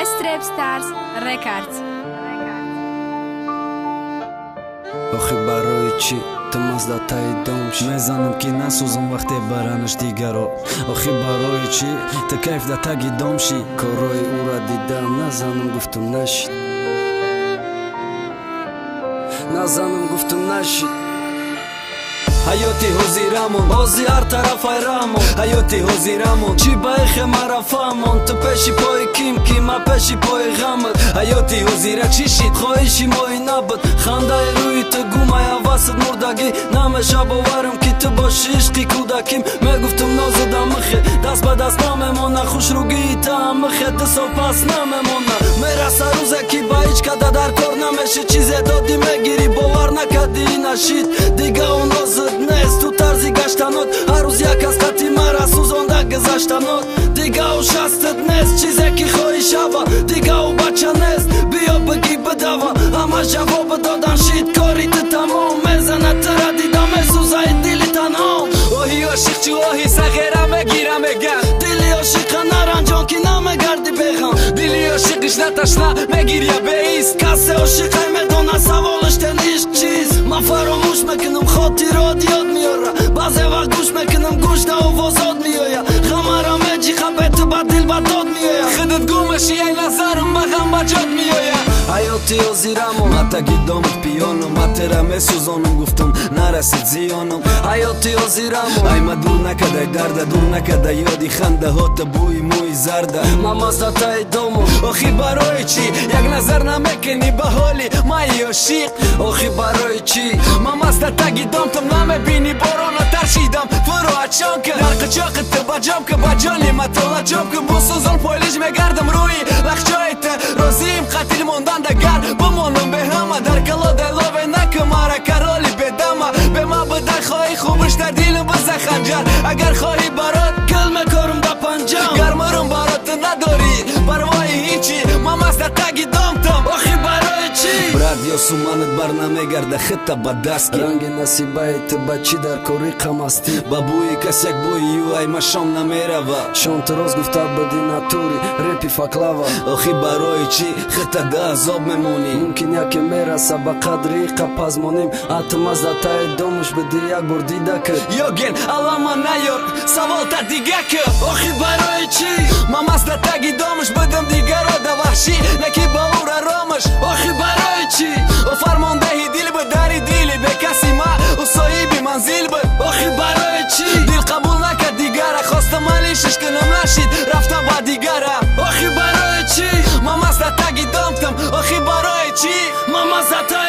Best Rap Stars Records. Охи барои чӣ ту мазда таи дом ши? Мезанам ки насӯзам вақте баранаш дигаро. Охи барои чӣ ту кайф да таги дом ши? Корҳои ӯра дидам, назанам гуфтум нашид. Назанам гуфтум нашид. Ҳаёти ҳозирамон, ҳози ҳар тараф айрамон. Ҳаёти ҳозирамон, чӣ ба эхе мара фаҳмон? Ту пеши пои ким, ки ма пеши пои ғамат. Ҳаёти ҳозира чӣ шид? Хоҳиши мои набуд. Хандаи рӯи ту гумай ҳавасат мурдагӣ. Намеша боварам, ки ту боши ишқи кӯдаким. Мегуфтум нозуда михе, даст ба даст намемона. Хушругии таам михе, ду сол пас намемона. Мераса рӯзе, ки ба ҳеҷ када дар кор намеши. Чизе додӣ мегирӣ, бовар накардӣ, нашид. Дига он нозит нест, ту тарзи гаштанот. Ҳар рӯз як аз қати мара сӯзонда гузаштанот. Дига ӯ шастат нест, чизе ки хоҳӣ шава. Дига ӯ бача нест, биё бигӣ бидава. Ҳама ҷавоб додан шид, кори ту тамом. Мезана тура дида, месӯзаи дили танҳом. Оҳи ошиқ чӣ оҳи сағера мегира меган. Дили ошиқа наранҷон, ки намегарди беғам. Дили ошиқиш наташна мегиря беист. Касе ошиқай медона саволаш тен ишқ чист. Ман фаромӯш мекунам, хотирот ёд меёра. Баъзе вақт гӯш мекунам, гӯш да овозот меоя. Ғамара меҷиқа, бе ту ба дил ба дод меоя. Худат гумаши, ай назарам ба ғам ба ҷод меоя. Ҳаёти ҳозирамон, ма таги домат пиёном, ма тера месӯзонам, гуфтам нарасид зиёном. Ҳаёти ҳозирамон, ай ма дур накадай дарда, дур накада ёди хандаҳота, бӯи мӯи зарда. Ма мазда таи домом. Охи барои чӣ як назар намекунӣ ба ҳоли майи ошиқ? Охи барои чӣ ма маста таги домтам, намебинӣ борона таршидам фуру ачонка. Дар қичоқи ту ба ҷомка, ба ҷони ма толаҷомка. Бусӯзон пойлиж мегардам рӯи лахчои ту. Розиим қатил мондан дагар бимонам беҳама. Дар калодай лове накун мара, кароли бедама. Бема будан хоҳӣ хубиш, дар дилам биза ханҷар. Агар хоҳӣ барот гил мекорам да панҷам. Гармарум барот, ту надорӣ парвои ҳичи. Ма маста таги домтам. Охи барои чӣ? Брат, ё суманат бар намегарда, хита ба даст ки. Ранги насибаи ту ба чӣ дар кори қамастӣ? Ба бӯи кас як бӯи ю ай машом намерава. Шонтуроз гуфта буди натури репи факлава. Охи барои чӣ хита да азоб мемонӣ? Мумкин яке мераса ба қадри қапазмонем. Атмазда таи домуш биди, як бор дида кир. Ёген алама наёр, саволта дига кир. Охи барои чӣ ма маста таги домуш бидам, дигаро да ваҳшӣ наки ба ӯра ромаш. Охи барои чӣ ӯ фармондаҳи дил буд, дари дили бекаси ма ӯ соҳиби манзил буд. Охи барои чӣ дил қабул накард дигара, хостам алишиш кунам, нашид, рафта ба дигара. Охи барои чӣ ма маста таги домтам. Охи барои чӣ ма мазда таи